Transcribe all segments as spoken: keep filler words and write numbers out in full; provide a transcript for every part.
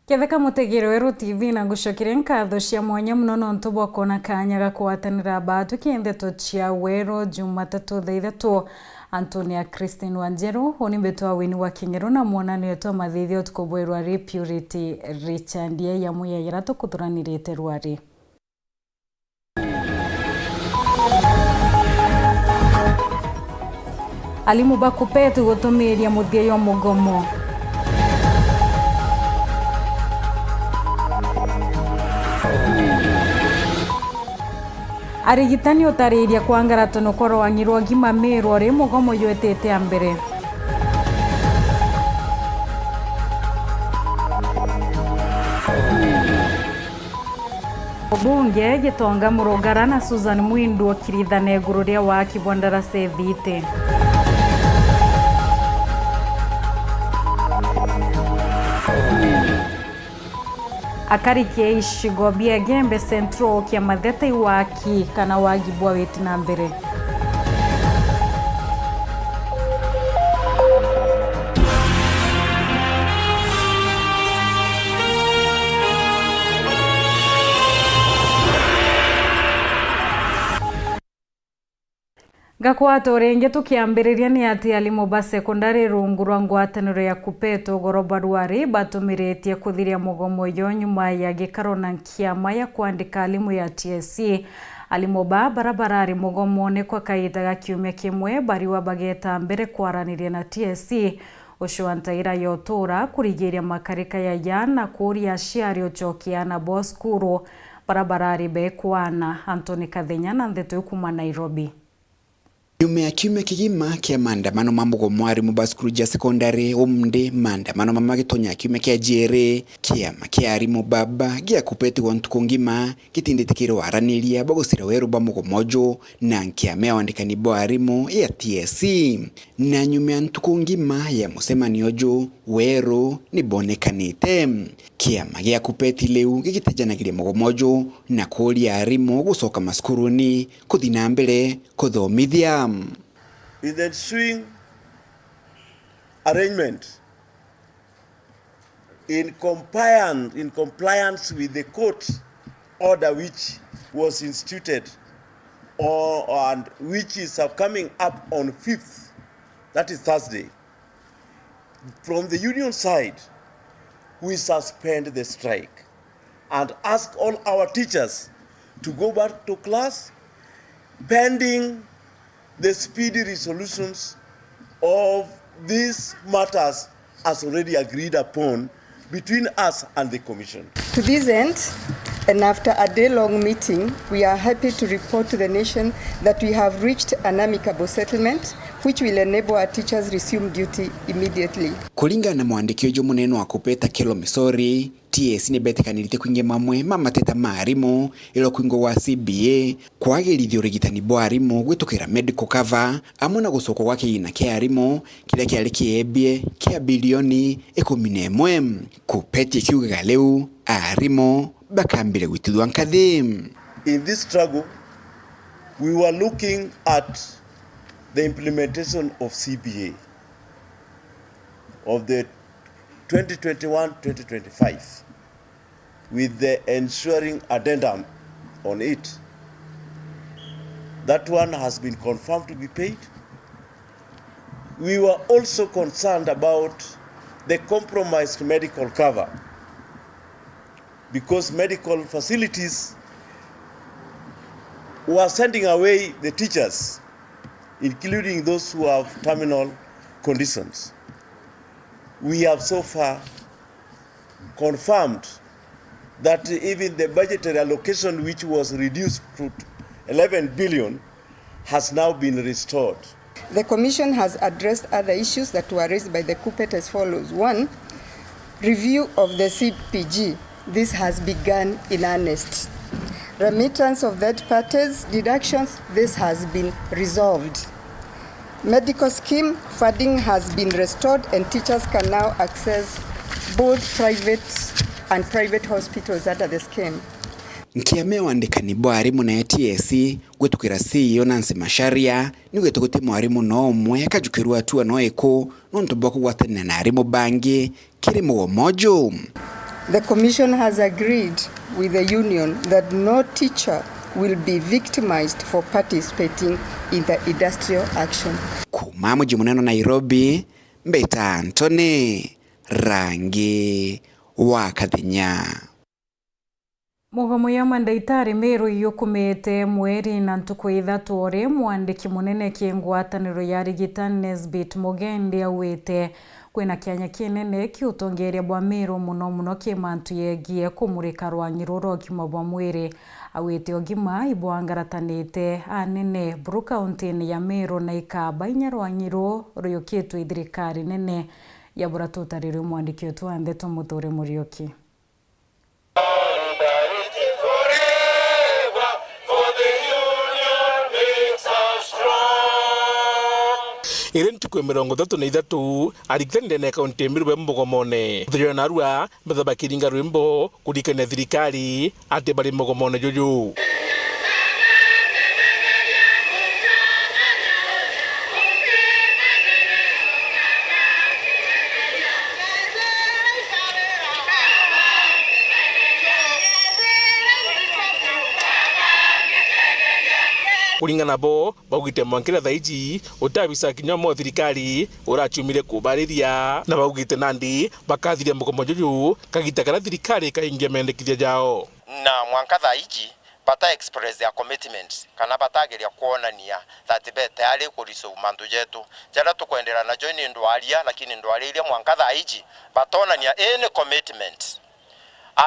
Ketheka mutegere Weru T V, na ngucokeria nkatho cia mwanya mono nontu bwa kwona kanya ga kugwatanira baatwi ki ndeto cia Weru Jumatatu thaa ithatu. Antoni ya Christine Wanjeru, uni mbitwa Winnie wa Kingeru, na mwonanio twa mathithio tukubuirwa ri Purity Richard. Yai amwe ya yara tukuthuranirite rwari. Alimu ba KUPPET gutumiiria muthia jwa mugomo. Arigitani utariiria kwa ngaratunuko rwa Rwang'i rwa Ugima Meru ri mugomo jwetete a mbere. Mubunge Gitonga Murugara na Susan Mwindu ukirithana iguru ria waaki bwa ndarasa ithiti. Akari kia icigo bia Igembe Central kia matheta i waaki kana waagi bwa witi na mbere. Ngakwata o ringi tukiambiriria ni ati alimu ba sekondari rungu rwa ngwataniro ya KUPPET ugoro barwari batumiritie kuthiria mugomo uyu nyuma ya gikaro na kiama ya kwandika alimu ya T S C. Alimu ba bara barari mugomone kwa kaita ga kiumia kimwe bariwa bageta mbere kwaraniria na T S C ucio wa ntaira ya utura kurigiria makarika yaya na kuuria aciari ucokia aana bao cukuru bara barari bekwana. Anthony Kathenya na ndeto iu kuuma Nairobi. Nyuma ya kiumia kigima kia maandamano ma mugomo wa arimu ba cukuru cia sekondari, umthi maandamano mama magitonya kiumia kia jiiri, kiama kia arimu baba gia KUPPET gwa ntuku ngima gitindite kiri waraniria bwa gucira weru bwa mugomo uju na nkiama ya wandikani bwa arimu ya T S C. Na nyuma ya ntuku ngima ya mucemanio uju, weru ni bonekanite. Kiama gia KUPPET riu gigitejanagiria mugomo uju na kuuria arimu gucoka macukuruni kuthi na mbere kuthomithia. In the ensuing arrangement, in compliance, in compliance with the court order which was instituted or, and which is, uh, coming up on fifth, that is Thursday, from the union side, we suspend the strike and ask all our teachers to go back to class pending the speedy resolutions of these matters as already agreed upon between us and the commission. To this end, and after a day-long meeting, we are happy to report to the nation that we have reached an amicable settlement which will enable our teachers resume duty immediately. Kuringana na mwandiki uju munene wa KUPPET Akello Misori, T S C ni betikanitie kwingia mamwe ma mateta ma arimu, ilo kwingwa gwa C B A, kwagirithia urigitani bwa arimu gwitukira medical cover, amwe na gucokwa gwa kigina kia arimu kiria kiari kiebie kia bilioni ikumi na imwe. KUPPET ikiugaga riu arimu bakambire gwitithua nkathi. In this struggle, we were looking at the implementation of C B A of the twenty twenty-one twenty twenty-five, with the ensuing addendum on it. That one has been confirmed to be paid. We were also concerned about the compromised medical cover, because medical facilities were sending away the teachers, including those who have terminal conditions. We have so far confirmed that even the budgetary allocation which was reduced to eleven billion has now been restored. The Commission has addressed other issues that were raised by the KUPPET as follows. One, review of the C P G. This has begun in earnest. Remittance of third parties deductions, this has been resolved. Medical scheme funding has been restored and teachers can now access both private and private hospitals under the scheme. Nkiama ya wandikani bwa arimu na T S C gwitukira C E O Nancy Macharia nigwite guti mwarimu no umwe akajukirwa atua no iku nontu bwa kugwatanira na arimu bangi kiri mugomo uju. The commission has agreed with the union that no teacher will be victimized for participating in the industrial action. Kuuma muji munene wa Nairobi, mbeta Anthony Rangi wa Kathinya. Mugomo ya mandaitari Meru yukumite mweri na ntuku ithatu, o ri mwandiki munene ki ngwataniro ya arigitani Nesbit Mugendi augite kwina kianya kinene ki utongeria bwa Meru, muno muno ki mantu yegie kumurika rwangi ruu rwa ugima bwa mwiri. Augite ugima ibwangaratanite anene buru kauntini ya Meru na ikaba inya rwangi ruu ruyukitwe i thirikari nene ya buratuta riria mwandiki wetu wa ndeto Muthure Muriuki. Iri ntuku ya mirongo ithatu na ithatu, arigitani ndene ya kaunti ya Meru be mugomone. Muthenya wa narua, mbetha bakiringa rwimbo kuririkania thirikari ati bari mugomone juju. Kuringana nabo, baugite mwankira thaa iji uti abisa kinya umwe wa thirikari uraciumire kubariria, na baugite nandi bakathiria mugomo juju kagita karia thirikari ikaingia mendekithia jao. Na mwanka thaa iji bata express their commitment kana batageria kwonania that be tayari ku resolve mantu jetu jaria tukwenderea najo ni ndwaria, lakini ndwaria iria mwanka thaa iji batonania any commitment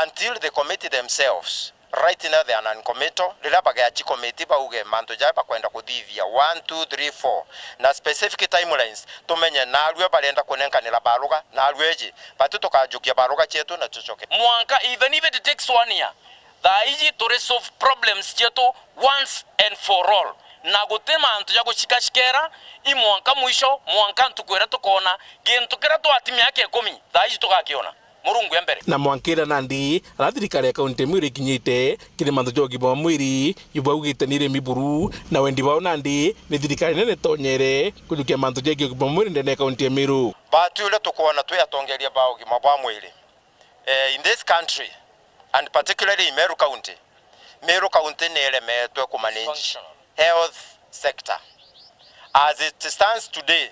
until they commit themselves. Right now they are non-committal. Riria bagea ci commit bauge mantu jaria bakwenda kuthithia, one, two, three, four, na specific timelines, tumenye narua barenda kunenkanira baruga, narua iji, batu tukajukia baruga cietu na tucoke. Mwanka, even if it takes one year, thaa iji tu resolve problems cietu once and for all. Na guti mantu ja gucikacikera, i mwanka mwisho, mwanka ntuku iria tukoona gintu kiria twati miaka ikumi, thaa iji tugakiona. Murungu e mbere. Na mwankira nandi, aria thirikari ya kaunti ya Meru ikinyite kiri mantu ja ugima bwa mwiri, ibaugite ni irimi buru, na wendi bao nandi ni thirikari nene itonyere kujukia mantu jegie ugima bwa mwiri ndene ya kaunti ya Meru. Batu uria tukwona twi atongeria ba ugima bwa mwiri, eh, in this country, and particularly in Meru County, Meru County ni iremetwe kumanage health sector. As it stands today,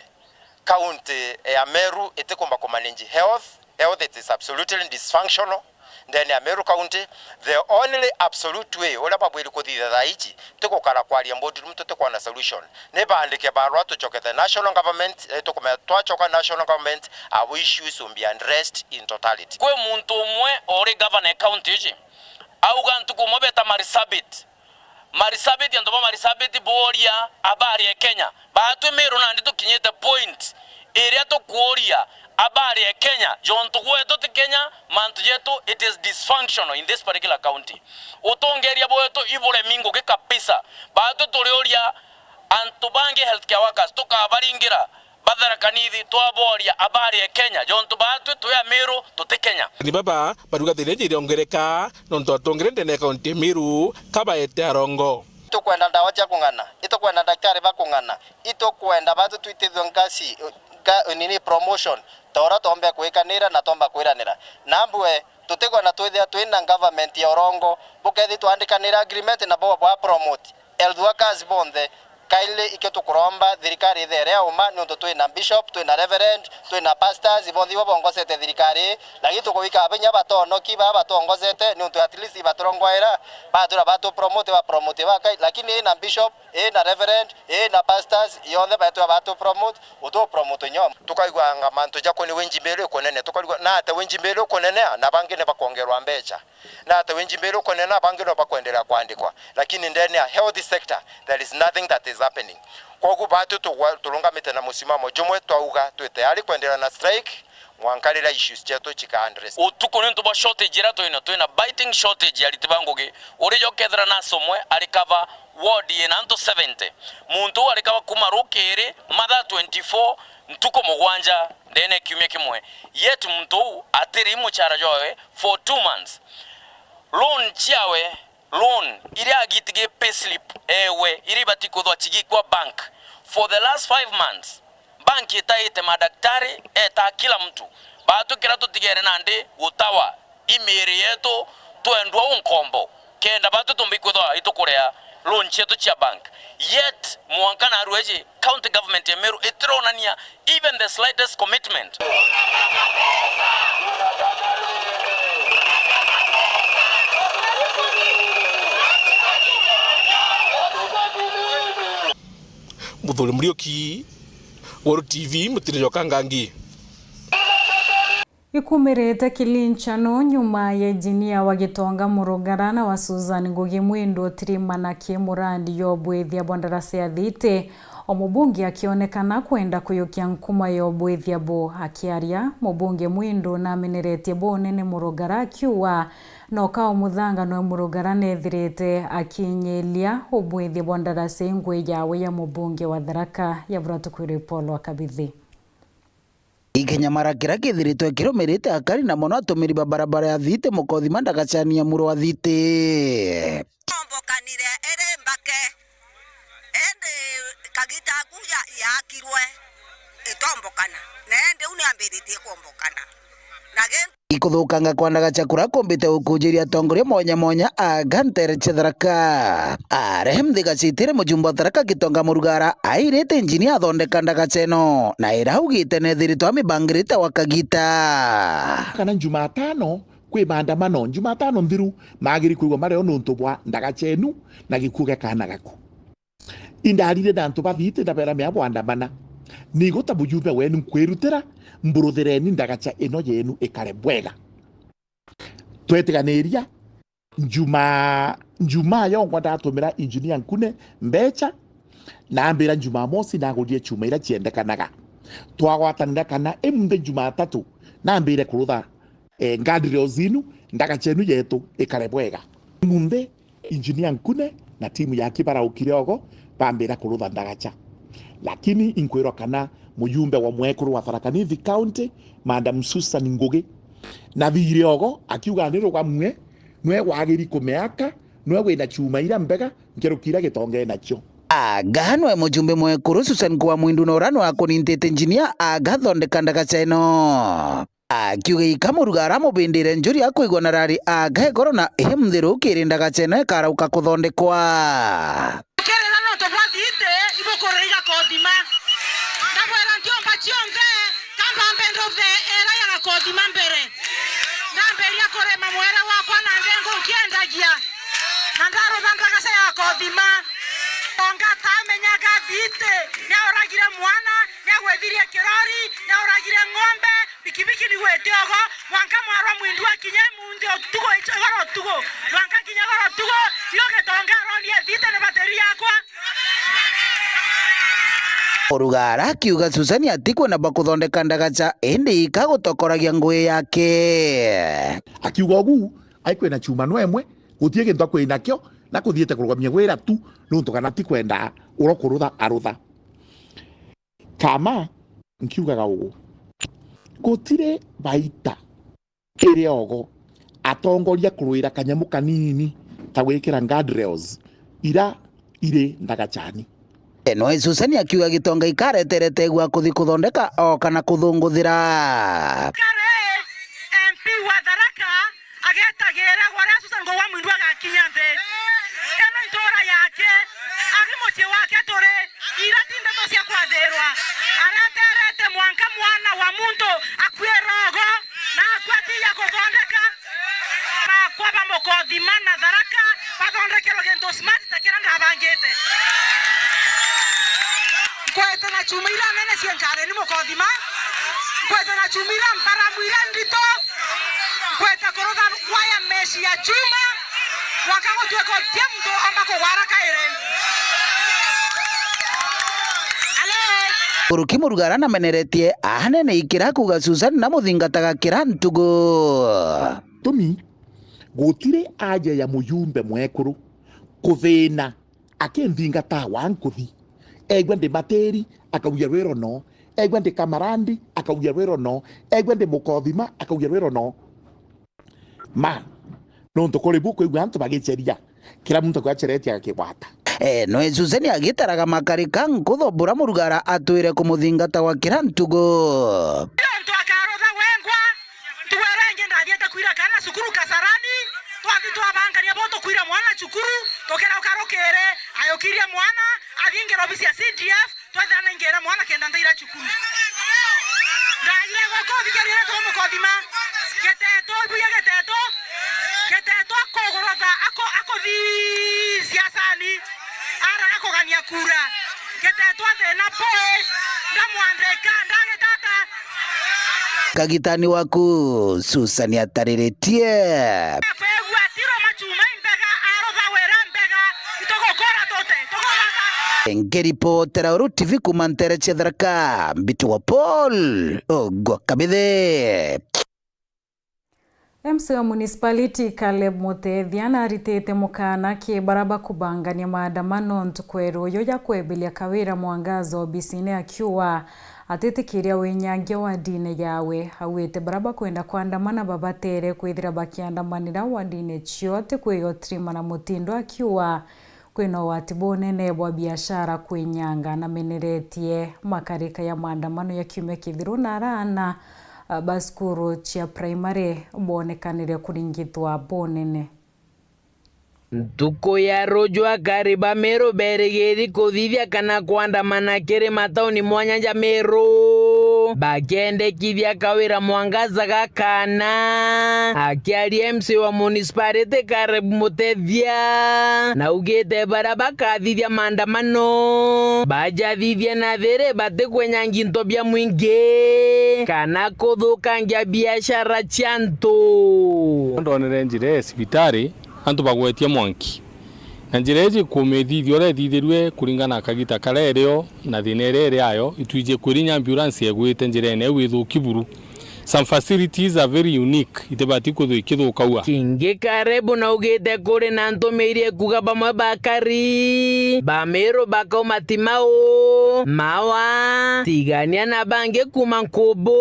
county ya Meru itikumba kumanage health. Health, it is absolutely dysfunctional ndene ya Meru County. The only absolute way uria babwiri kuthithia thaa iji ti gukara kwaria boardroom, tutikwona solution. Ni baandike barua tucoke the national government, eh, tukume twacoka national government, our issues will be addressed in totality. Kwi muntu umwe uri governor e county iji, auga ntuku umwe beta Marsabit. Marsabit, antu ba Marsabit booria habari ya Kenya. Batwi Meru nandi tukinyite point iria tukuuria habari ya Kenya, jontu gwetu ti Kenya, mantu jetu, it is dysfunctional in this particular county. Utongeria bwetu iburemi ngugi kabisa. Batwi turiuria antu bangi healthcare workers, tukabaringira Batharaka Nithi, twaboria habari ya Kenya, jontu batwi twi Ameru, tuti Kenya. Ni baba baruga thina iji iriongereka, nontu atongere ndene ya kaunti ya Meru kabaete arongo. Itukwenda ndawa cia kung'ana, itukwenda ndaktari ba kung'ana, itukwenda batwi twitithwe ngasi, nga-, nini, promotion, ta uria twombe kwikanira na twomba kwiranira. Na mbue, tutikwenda twithia twina government ya urongo, bukethia twandikanira agreement na bo bwa promote health workers bonthe. Kairi ikio tukuromba thirikari ithere ya uma, niuntu twina bishop, twina reverend, twina pastors, bonthe ibo bongosete thirikari, lakini tukuwika binya batonoki baa batongosete, niuntu at least ibaturongwaira, batura batu promote, ba promote bakai, lakini ina bishop, ina reverend, ina pastors, yonthe baetu batu promote, utu promote nyom. Tukaigwanga mantu ja kuni winji mbiru ikunene, tukarigwa na ate winji mbiru ikunenea, na bangi ni bakongerwa mbecha. Na ata winji mbiru kunena, bangi no bakwenderea kwandikwa, lakini ndene ya health sector there is nothing that is happening. Kwogu batu tugwa-, turungamite na musimamo jumwe, twauga twi tayari kwenderea na strike mwanka riria issues cietu cika address. Utuku niuntu bwa shortage iria twina, twina biting shortage ya ariti ba ngugi. Uri jo kethira nurse umwe ari cover ward ina antu seventy. Muntu uu ari cover kuma rukiri mathaa twenty-four ntuku mugwanja ndene ya kiumia kimwe. Yet muntu uu atiri muchara jwawe for two months. Loan ciawe, loan iria agitigi payslip ewe, iria ibati kwithwa cigikwa bank. For the last five months, bank itaite madaktari, eta kila mtu. Batu kira tutigere nandi gutawa I miiri yetu twendwa u nkombo, kenda batu tumbi kwithwa itukurea loan cietu cia bank. Yet, mwanka narua iji, county government ya Meru itironania even the slightest commitment. Muthuri Muriuki, Weru T V, Mutiri Njoka Ngangi. Ikumirite kilinchano nyuma ya injinia wa Gitonga Murugara na wa Susan Ngugi Mwindu utirimana ki murandi ya ubwithia bwa ndarasa ya Thiti, o mubunge akionekana kwenda kuyukia nkuma ya ubwithia bu. Akiaria, mubunge Mwindu nameneretie bunene Murugara akiuga, noka o muthanga nwe Murugara nethirite akinyilia ubwithia bwa ndarasa ingwe yawe ya mubunge wa Tharaka ya Buratukwiri Paul wa Kabithi. Ikinyamara kiria kithiritwe kirumirite akari na mono atumiri ba barabara ya Thiti Mukothima ndagacania muro wa Thiti. Tombokanire iri mbake, indi kagita aku ya-, yakirwe, itombokana. Na indi u niambiritie kwombokana. Na gi- Ikuthukanga kwa ndagacha kuria kumbite gukujiria atongoria mwanya mwanya aga ntere cia Tharaka. Are Mthiga Citiri mujumbe wa Tharaka Gitonga Murugara airite injinia athondeka ndagacha ino, na ira augite nethiritwe amibangirite gwa kagita. Kana Jumatano kwi maandamano, Jumatano nthiru magiri kwigua mario nuntu bwa ndagacha inu na gikuu gia kaana gaku. Indarire na antu ba Thiti ndabeera mea bwandamana. Nigo ta mujumbe wenu nkwirutira, mburuthireni ndagacha ino yenu ikare bwega. Twetiganiria, Njumaa, Njumaa yongwa ndatumira injinia Nkune mbecha, na ambira Njumamosi nagurire chuma iria ciendekanaga. Twagwatanira kana imunthe Jumatatu nambire kurutha, eh, guardrails inu, ndagacha inu yetu ikare bwega. Imunthe Injinia Nkune na timu yake baraukire ogo, bambira kurutha ndagacha. Lakini inkwirwa kana mujumbe wa mwekuru wa Tharaka Nithi County, Madam Susan Ngugi, nathire ogo akiuga ni rugamwe, nwe wagiri kumeaka, nwe wina chuma ira mbega nkeruki ira Gitonga inacio. Aga nwe mujumbe mwekuru Susan Kuwa Mwindu na ura nwe akunintite injinia aga thondeka ndagacha ino. Akiuga ika Murugara amubindire njuri akwigua na rari aga igoro na ihi muthiru kiri ndagacha ino ikarauka kuthondekwa. Kirira nontu bwa Thiti ibukurira igakothima. Ndabwira ntiumba cionthe, kamba mbenduthe ira ya gakothima mbere. Ndambiria kurima mwere wakwa na ndengu nkiendagia. Na ndarutha ndagacha ya gakothima. Onga atamenyaga Thiti niauragire mwana, niagwithirie kirori, niauragire ng'ombe, pikipiki nigwite ogo, mwanka mwarwa Mwindu akinye munthi utugo, igoro utugo, mwanka kinya igoro utugo, tigo Gitonga aronie Thiti ni bateri yakwa. Urugara akiuga Susan atikwenda bakuthondeka ndagacha, indi ika gutokoragia ngugi yake. Akiuga ugu, aikwina chuma no emwe, gutie gintu akwinakio, na kuthiite kurugamia wira tu, nuntu kana ti kwenda uro kurutha arutha. Kama nkiugaga uu, gutiri baita kiri ogo atongoria kurwira kanyamu kanini ta gwikira guardrails ira iri ndagachani. Eno Susan akiuga Gitonga ikareterete gwa kuthi kuthondeka o kana kuthunguthira. Kare M P wa Tharaka agetagira gwaria Susan Kuwa Mwindu agakinya nthi. Ino ntura yake, ari mucii wake turi, ira ti ndeto cia kwathirwa. Araterete mwanka mwana wa muntu akue rogo, na akua ti ya kuthondeka. Bakwa ba Mukothima na Tharaka bathondekerwe gintu smart ta kiria ndabangite. Nkwete na chuma iria nene cia nkareni Mukothima. Nkwete na chuma iria mbaramu iria ndito. Nkwete kurutha waya mesh ya chuma. Mwanka gutuika utia muntu omba kugwara kairi. Hello? Uruki Murugara nameneretie anene ikira kuuga Susan na muthingataga kira ntugu. Tumi, gutiri aja ya muyumbe mwekuru kuthina akinthingata wa nkuthi. Egwa ndi Matiri, akaugia rwiro no. Egwa ndi Kamarandi, akaugia rwiro no. Egwa ndi Mukothima, akaugia rwiro no. Ma, nontu kuri bu kwigua antu bagicheria, kira muntu akwacheretie agakigwata. E, no Susan agitaraga makarika nkutho bura Murugara atwire kumuthingata gwa kira ntugu. Nontu akarutha wengwa, ntugu iria ingi ndathiete kwira kana cukuru. Ere, ayukirie mwana, athingira obisi ya C D F, twethira naingire mwana kenda ndaira cukuru. Ndaire guku, thikiriria tumukothima. Geteto, ibuya Geteto. Geteto akugurutha, aku-, akuthithia sani. Araga kugania kura. Geteto athina boy. Ndamwandika, ndagitata. Kagitani waku, Susan atariritie. Kwigua tiro machuma imbega, arutha wira mbega, itugukura tute, tugurata. Ngiripotera Uru T V kuuma ntere cia Tharaka, mbitagwa Paul Ogwa Kabithe. M C wa Municipality Caleb Mutethia naritite mukana ki bara bakubangania maandamano ntuku ya ruuyu ya kweberia Kawira Mwangaza obisine akiuga atitikiria winyangia wardine yawe. Augite bara bakwenda kwandamana babatere kwithira bakiandamanira wardine cio ti kwiyotirima na mutindo akiuga kwina ugwati bunene bwa biashara kwinyanga. Nameneretie makarika ya maandamano ya kiumia kithiru na araana ba cukuru cia primary bonekanire kuringithwa bunene. Ntuku ya ruuju akari ba Meru berigiri kuthithia kana kwandamana kiri matauni mwanya ja Meru, bakiendekithia Kawira Mwangaza gakana. Akiaria M C wa municipality Caleb Mutethia, naugite bara bakathithia maandamano, bajathithia na thiri batikwenyangia into bia mwingi kana kuthukangia biashara cia antu. Ndonere njira ya cibitari, antu bagwetie mwanki. Na njira iji kumithithia uria ithithirue kuringana na kagita karia irio na thina iria iri ayo, itwiji kwirinya ambulance yegwite njirene iu ithuki buru. Some facilities are very unique, itibati kwithwa ikithukagua. Kingi Karebu naugite kuri na ntumiri ikuga bamwe bakari ba Meru bakauma Timau, Mawa, Tigania na bangi kuma Nkubu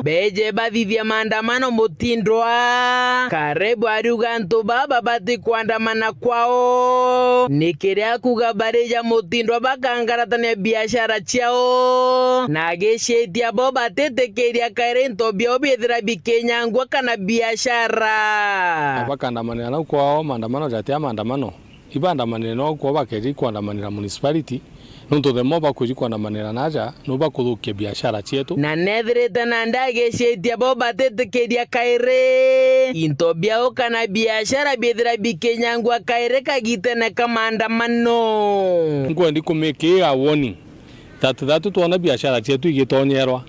beje bathithia maandamano mutindwa. Karebu ariuga antu baba bati kwandamana kwao ni kiria kuga barija mutindwa bakangaratania biashara ciao, na agiciitia bo batitikiria kairi into biao biithira bikinyangua kana biashara. Bakandamanira nau kwao, maandamano jatia maandamano. Ibandamanire nau kwao, bakeja ikwandamanira municipality, nontu the more bakwiji kwandamanira naja, no bakuthukia biashara cietu. Na nethirite nandi agiciitia bo batitikiria kairi into biao kana biashara biithira bikinyangua kairi kagitene ka maandamano. Nkwendi kumake a warning that thatu twona biashara cietu igitonyerwa,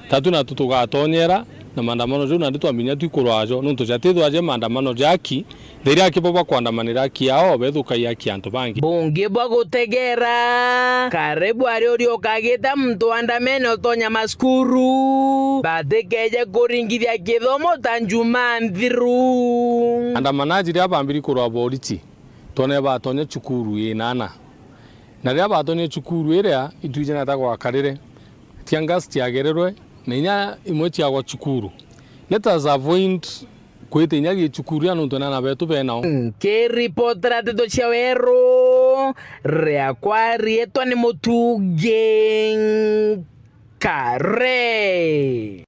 thatu natu tugatonyera, na maandamano jau nandi twambinya twikurwa ajo, nontu jatithwa je maandamano ja aki, Thiri aki bo bakwandamanira aki yao, bethukagia aki antu bangi. Bungi bwa gutegera, Karebu ari uria ukagita muntu andamene utonya macukuru, batikeje kuringithia kithomo ta njuma nthiru. Andamanaji riria bambiri kurwa boriti, twone batonya cukuru inana. Na riria batonye cukuru iria, itwije na ta gwakarire. Tear gas ciagererwe, na inya imwe ciagwa cukuru. Let us avoid kwita inya gicukuru ya nontu nana betu benao. Nkiripotera nteto cia weru, riakwa riitwa ni Mutungi Nkare.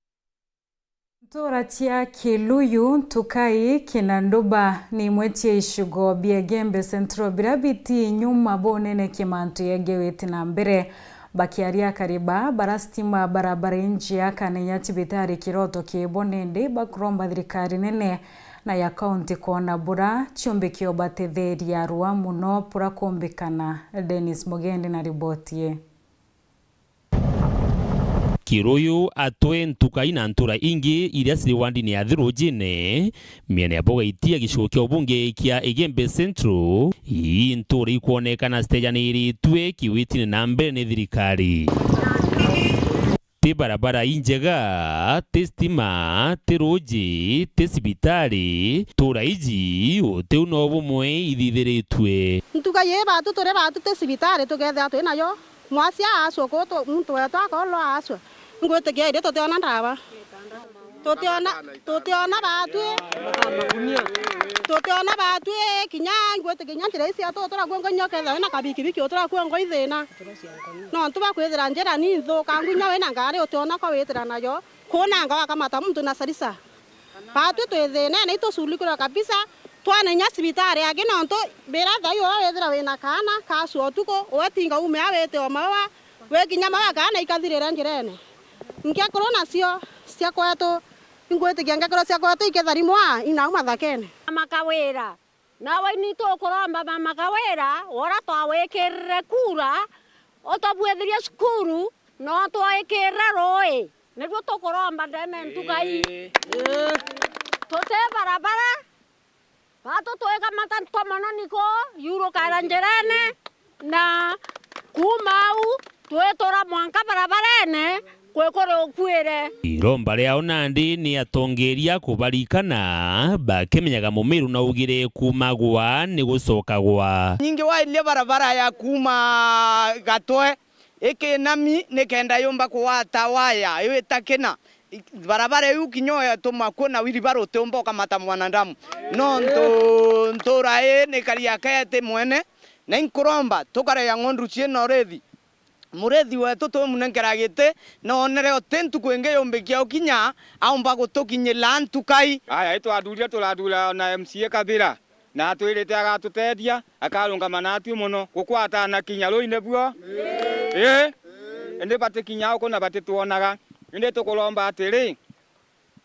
Ntura cia Kiluyu, Ntukai, Kinanduba ni imwe cia icigo bia Igembe Central biria biti nyuma bunene kimantu yegewiti na mbere. Bakiaria akari baa bara stima barabara injia kana inya cibitari kiroto kibo, nindi bakuromba thirikari nene na ya kaunti kwona bura ciumbikio batetheria rua muno bura kumbikana. Dennis Mugendi na riboti ii. Kiruyu, Atwe, Ntukai na ntura ingi iria ciri wandini ya Thirujine, miene ya Bogaitia gicigo kia ubunge kia Igembe Central, ii ntura ikwonekana citejaniritue kiwitine na mbere ni thirikari. Ti barabara injega, ti stima, ti ruji, ti cibitari, ntura iji utiu no bumwe ithithiritue. Ntuka ii batu turi batu ti cibitari tukethira twi nayo. Mwasia aacua kuu tu-, muntu wetu akoolwa aacua. Ingwitikia iri tutiona ndawa. Tutiona, tutiona baatwi. Tutiona baatwi, kinya ingwitikia kinya njira ii cia tutura kuo ngo inya ukethira wina kabikibiki utura kuo ngo ithina. Nontu bakwithira njira ni nthukangu inya wina ngari utiona ko witira nayo. Kunanga wakamata muntu na sarisa. Baatwi twi thinene, ituculikirwe kabisa. Twane inya cibitari angi, nontu mbira thai uwe withira wina kaana kacua utuku, uwe tinga ume a wite o maua, wikinya maua kaana ikathirire njirene. Nkekuru nacio cia kwetu, ingwitikia nkekuru cia kwetu ikitharimwa inau mathakene. Makawira. Nawe ini tukuromba Mama Kawira, wora twawikirire kura, utubuithirie cukuru, na utwikirire rui. Nirua tukuromba ndene Ntukai. Ii. Tuti barabara, batu twikamata twa mono niko, yurukara njirene, na kuuma au, twitura mwanka barabarene, kwi kuri ukuire. Iromba riao nandi ni atongeria kubarikana, bakimenyaga Mumiru naugire kumagwa ni gucokagwa. Nyingi wairie barabara ya kuuma Gatwe ikinami nikenda yumba kugwata waya iu itakina. Barabara iu kinya uyatuma kuo na wheelbarrow utiumba ukamata mwanadamu. Nontu ntura ii ni kariaka eti mwene, na inkuromba tukare ya ng'ondu ciina urithi. Murithi wetu twimunenkera giti, na onere uti ntuku ingi yumbikia ukinya, aumba gutukinyira Ntukai. Aya, itwathurire turathura na M C A Kabira, na atwirite agatutethia, akarungama natwi mono. Gukwatana kinya rui nibwo? Ii. Indi batikinya uku na batitwonaga. Indi tukuromba atiri,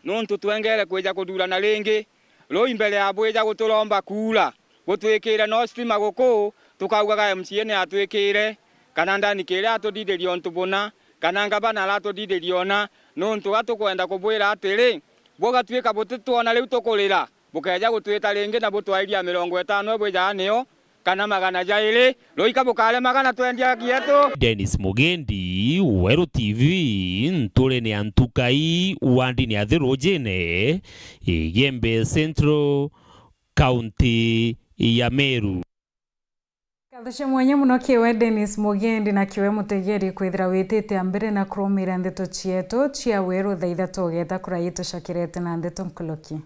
nontu twengere kwija kuthurana ringi, rui mbere ya bwija guturomba kuura, butwikire no stima guku, tukaugaga M C A ni atwikire, kana ndani kiri atuthithirie untu buna, kana ngavana aratuthithirie una, nontu ga tukwenda kubwira atiri, bugatuika butitwona riu tukurira, bukeja gutwita ringi na butwairia mirongo itano ibwijaga niyo, kana magana jairi, ruika bukare magana twenty a kietu. Dennis Mugendi, Weru T V, nturene ya Ntukai, wandini ya Thirujine, Igembe Central, kaunti ya Meru. Ngatho cia mwanya mono kiwe Dennis Mugendi na kiwe mutegeri kwithira witite a mbere na kurumira ndeto cietu cia Weru thaa ithatu ugeta kuraya tucokerete na ndeto nkuluki.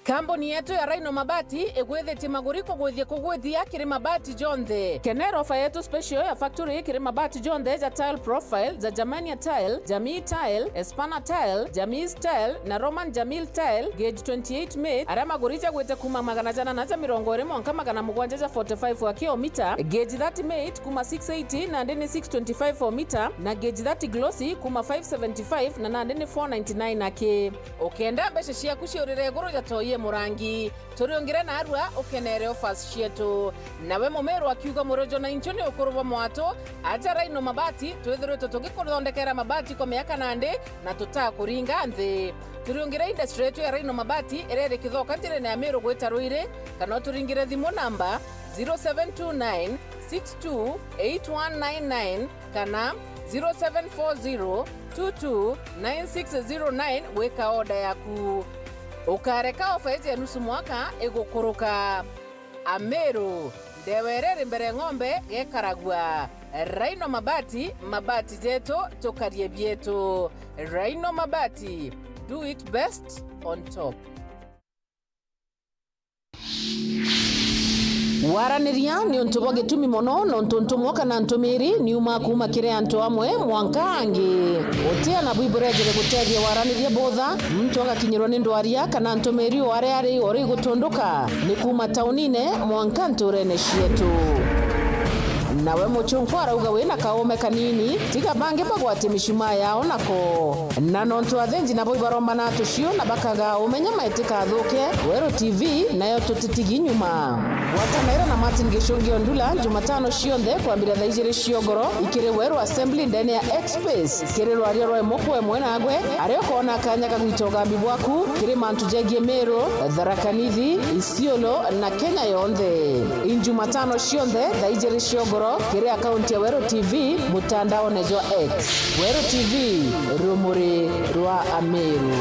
Kambuni yetu ya Rhino Mabati igwithitie maguri kugwithia kugwithia kiri mabati jonthe. Kenera ofa yetu special ya factory kiri mabati jonthe ja tile profile, ja Germania tile, Jamii tile, Espana tile, Jamii tile na Roman Jamil tile, gauge twenty-eight mate, aria maguri jagwite kuma magana jana na ja mirongo iri mwanka magana mugwanja ja forty-five wa kio mita, gauge thirty mate kuma six eighty nandi ni six twenty-five o mita, na gauge thirty glossy kuma five seventy-five na nandi ni four ninety-nine aki. Ukenda mbeca ciaku ciurire iguru ja toi e murangi, turiungire narua ukenere offers cietu. Nawe Mumiru akiuga murojo na inchu ni ukuru bwa mwatu, aja Rhino Mabati, twithiritwe tugikuthondekera mabati kwa miaka nandi na tutakuringa nthi. Turiungire industry yetu ya Rhino Mabati iria iri Kithoka njirene ya Miru gwita Ruiri, kana uturingire thimu namba zero seven two nine six two eight one nine nine kana zero seven four zero two two nine six zero nine gwika oda yaku. Ukareka ofa iji ya nusu mwaka igukuruka. Amiru, ndewa iria iri mbere ng'ombe gekaragua. Rhino Mabati, mabati jetu, tukarie bietu. Rhino Mabati, do it best on top. Waraniria ni untu bwa gitumi mono, nontu ntumwa kana ntumiri ni uma kuuma kiri antu amwe mwanka angi. Utia na bwi burejere gutethia waraniria butha, muntu agakinyirwa ni ndwaria kana ntumiri o aria ari ori gutunduka, ni kuuma taunine mwanka nturene cietu. Nawe muchunku arauga wina kaume kanini, tiga bangi bagwate micumaa yao nako. Na nontu athinji nabo ibarombana tucio na bakaga umenya maitikathuke, Weru T V nayo tutitigi nyuma. Gwatanaira na Martin Gicungi Ondula Jumatano cionthe kwambira thaa ijiri cia ugoro ikiri Weru Assembly ndene ya X-Space, kiri rwaria rwa imwe kwa imwe nagwe, aria ukoona kanya ga gwita ugambi bwaku kiri mantu jegie Meru, Tharaka Nithi, Isiolo na Kenya yonthe. Injumatano cionthe thaa ijiri cia ugoro kiri akaunti ya Weru T V mutandaone jwa X. Weru T V, rumuri rwa Ameru.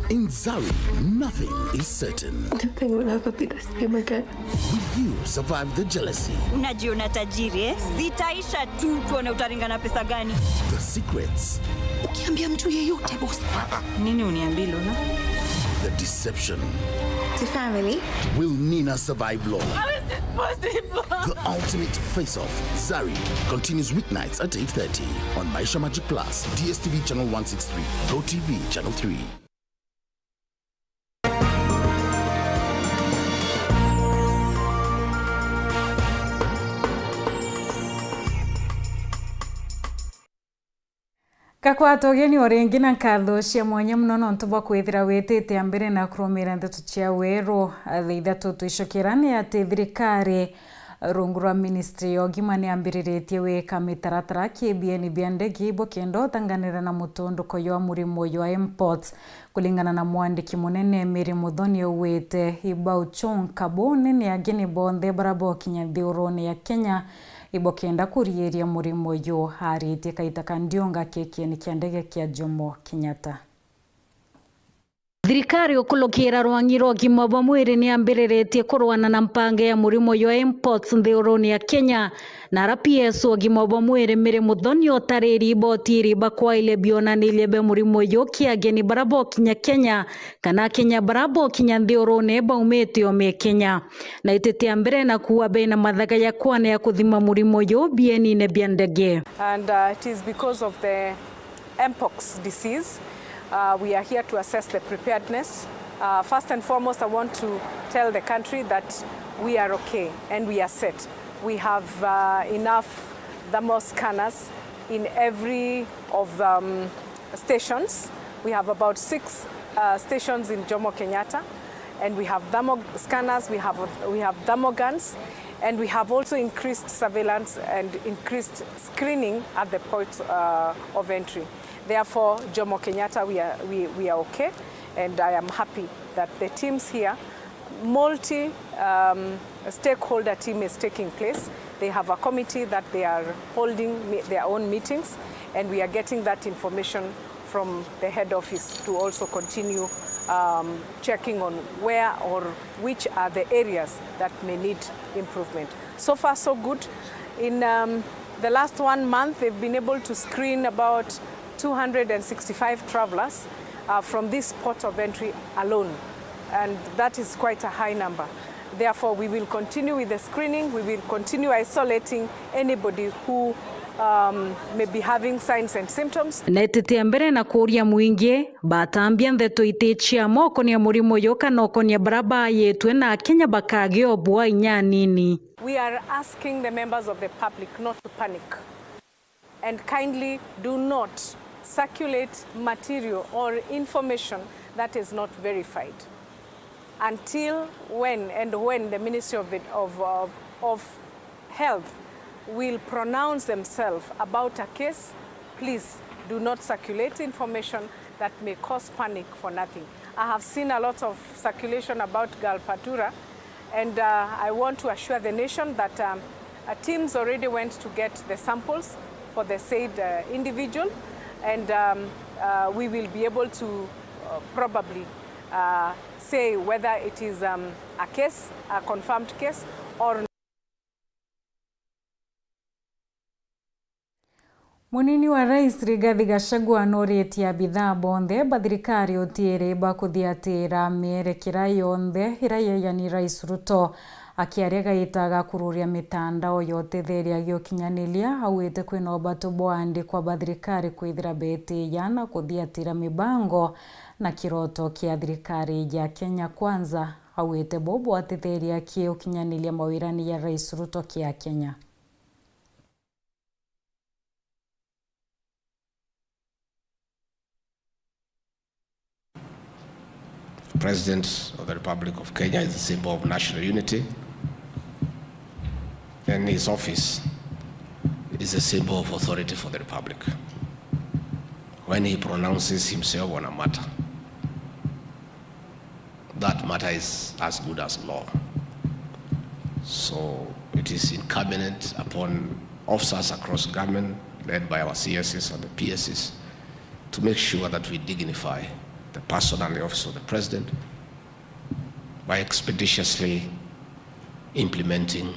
In Zari, nothing is certain. Nothing will ever be the same again. Will you survive the jealousy? Unajiona tajiri, eh? Zitaisha tu, tuone utaringa na pesa gani. The secrets. Ukiambia mtu yeyote, boss. Nini uniambie, Luna? The deception. The family. Will Nina survive long? The ultimate face-off, Zari, continues weeknights at eight thirty on Maisha Magic Plus, D S T V channel one six three, Go T V channel three. Ngakwata ugeni o ringi na nkatho cia mwanya mono nontu bwa kwithira witite a mbere na kurumira ndeto cia weru. Thaa ithatu twicokera ni ati thirikari rungu rwa ministry ya ugima ni yambiriritie gwika mitaratara kibieni bia ndege bukenda utanganira na mutunduko jwa murimo jwa mpox. Kulingana na mwandiki munene Mary Muthoni augite, ibauchunka buu ni ageni bonthe bara bokinya nthigurune ya Kenya ibokenda kuriiria murimo uyu. Aritie kaita ka ndiunga kikieni kia ndege kia Jomo Kenyatta. Thirikari ukulukira rwang'i rwa ugima bwa mwiri ni yambiriritie kurwana na mpango ya murimo jwa mpox nthigurune ya Kenya. Na R P S wa ugima bwa mwiri Mary Muthoni utariri iboti iri bakwaile bionaniria bia murimo uyu kia ageni bara bokinya Kenya, kana Akenya bara bokinya nthigurune baumite o me Kenya. Na itite a mbere na kuua bena mathaga ya kwana ya kuthima murimo uyu bienine bia ndege. And, uh, it is because of the mpox disease. Uh, we are here to assess the preparedness. Uh, first and foremost, I want to tell the country that we are okay and we are set. We have, uh, enough thermal scanners in every of, um, stations. We have about six, uh, stations in Jomo Kenyatta, and we have thermal scanners, we have, we have thermal guns, and we have also increased surveillance and increased screening at the port, uh, of entry. Therefore, Jomo Kenyatta, we are, we, we are okay, and I am happy that the teams here, multi, um, stakeholder team is taking place. They have a committee that they are holding me-, their own meetings, and we are getting that information from the head office to also continue, um, checking on where or which are the areas that may need improvement. So far, so good. In, um, the last one month, they've been able to screen about two hundred and sixty-five travelers, uh, from this port of entry alone, and that is quite a high number. Therefore, we will continue with the screening, we will continue isolating anybody who, um, may be having signs and symptoms. Netete mbere na kuria mwingi batambia ndeto iti cia moko ni ya murimo uyu kana ukonia bara bayitwe na Akenya bakagio bwa inya nini. We are asking the members of the public not to panic and kindly do not circulate material or information that is not verified until when and when the Ministry of, of, of, of Health will pronounce themselves about a case. Please do not circulate information that may cause panic for nothing. I have seen a lot of circulation about Galpatura, and, uh, I want to assure the nation that, um, uh, teams already went to get the samples for the said, uh, individual, and, um, uh, we will be able to, uh, probably, uh, say whether it is, um, a case, a confirmed case, or Munini wa Rais Rigathi Gachagua nuritie abithaa bonthe ba thirikari utiiri ba kuthiatira mierekera yonthe iria yeyani Rais Ruto. Akiaria gaita ga kururia mitandao ya utetheria gia ukinyaniria, augite kwina ubatu bwa andikwa ba thirikari kwithira betiya na kuthiatira mibango na kiroto kia thirikari ya Kenya Kwanza. Augite bo bwatetheria ki ukinyaniria mawirani ya Rais Ruto kia Kenya. President of the Republic of Kenya is a symbol of national unity, and his office is a symbol of authority for the Republic. When he pronounces himself on a matter, that matter is as good as law. So it is incumbent upon officers across government, led by our C S Ss and the P S Ss, to make sure that we dignify the person and the office of the president by expeditiously implementing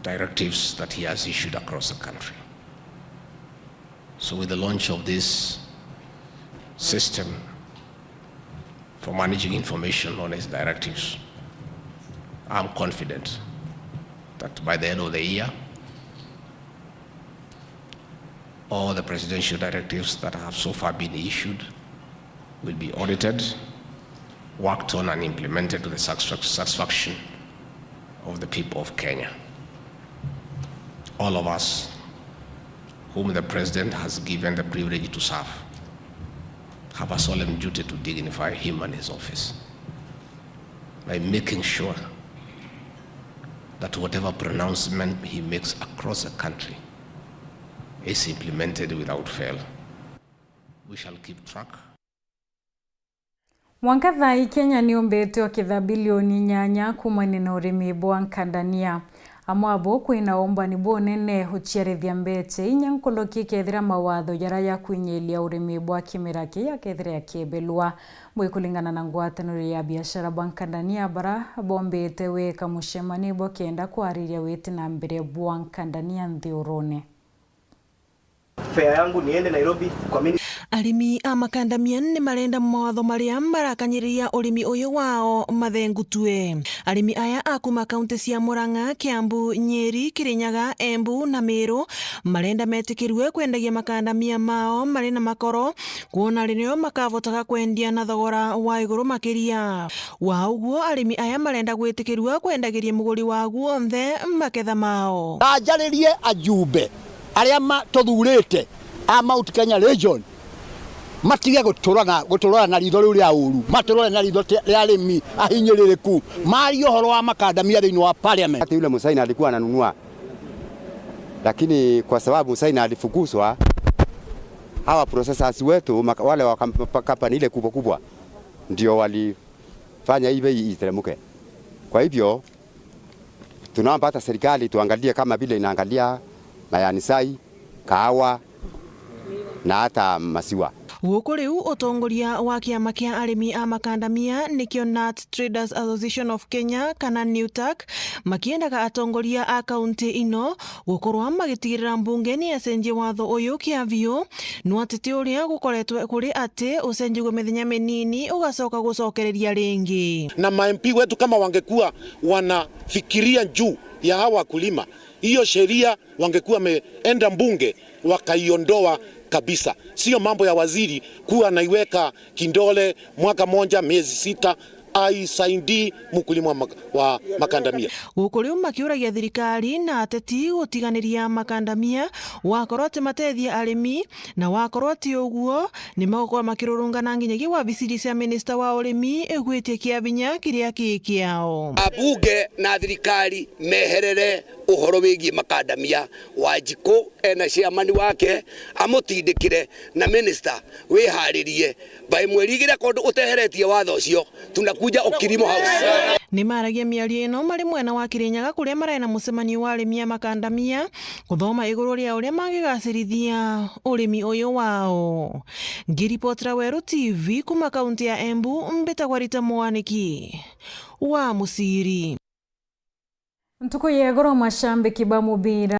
directives that he has issued across the country. So with the launch of this system for managing information on his directives, I'm confident that by the end of the year, all the presidential directives that have so far been issued will be audited, worked on, and implemented to the satisfac-, satisfaction of the people of Kenya. All of us whom the president has given the privilege to serve have a solemn duty to dignify him and his office by making sure that whatever pronouncement he makes across the country is implemented without fail. We shall keep track. Mwanka thaa ii Kenya ni yumbite ukitha bilioni inyanya kuumania na urimi bwa nkandania. Amwe abo kwina umbani bunene uciarithia mbeca inya nkuruki kethira mawatho jaria jakwinyiria urimi bwa kimera kii jakethira jakiebelwa. Bwi kulingana na ngwataniro ya biashara bwa nkandania bara bombite wika mucemanio bukenda kwariria witi na mbere bwa nkandania nthiurune. Fare yangu niende Nairobi kwa mini- Arimi a makandamia ni marenda mawatho maria marakanyiriria urimi uyu wao mathengutue. Arimi aya a kuma kaunti cia Murang'a, Kiambu, Nyeri, Kirinyaga, Embu na Meru marenda metikirue kwendagia makandamia mao mari na makoro, kwona ririo makavotaga kwendia na thogora wa iguru makiria. Wa uguo, arimi aya marenda gwitikirua kwendagiria muguri waguo onthe maketha mao. Anjaririe ajumbe aria ma-, tuthurite a Mount Kenya Region, matige guturora, guturora na ritho riu ria uru, maturore na ritho tia-, ria arimi ahinyiririku, marie uhoro wa makandamia thiini wa parliament. Wakati yule mchina alikuwa ananunua, lakini kwa sababu mchina alifukuzwa, hawa processors wetu, maka-, wale wa kamp-, pa-, kampani ile kubwa kubwa, ndio walifanya hii bei iteremke. Kwa hivyo, tunaomba hata serikali tuangalie kama vile inaangalia majani chai, kahawa na hata maziwa. Guku riu utongoria wa kiama kia arimi a makandamia nikio Nuts Traders Association of Kenya kana NUTAK makiendaga atongoria a kaunti ino gukorwa magitigirira mbunge ni yacenjie watho uyu kia biu, no atete uria gukoretwe kuri ati ucenjigwe mithenya minini ugacoka gucokereria ringi. Na ma M P wetu kama wangekuwa wanafikiria juu ya hawa wakulima, hiyo sheria wangekuwa wameenda mbunge wakaiondoa kabisa. Sio mambo ya waziri kuwa anaiweka kindole mwaka moja, miezi sita, aisaidii mkulima wa mak-, wa makandamia. Guku riu makiuragia thirikari na ateti gutiganiria makandamia, wakorwo ati matethia arimi, na wakorwo ati uguo, ni magukorwa makirurungana nginyagia wabici cia minista wa urimi gwitia kia binya kiria ki kiao. Abunge na thirikari meherere uhoro wigie makandamia. Wanjiku ena chairman wake, amutindikire, na minister wiharirie. By mweri igiri akorwo uteheretie watho ucio, tunakuja Okirimo House. Ni maragia miario ino mari mwena wa Kirinyaga, kuria marai na mucemanio wa arimi a makandamia, kuthoma iguru ria uria mangigacirithia urimi uyu wao. Ngiripotera Weru T V kuma kaunti ya Embu, mbitagwa Rita Mwaniki wa Muciri. Ntuku ya igoro, mashambiki ba mubira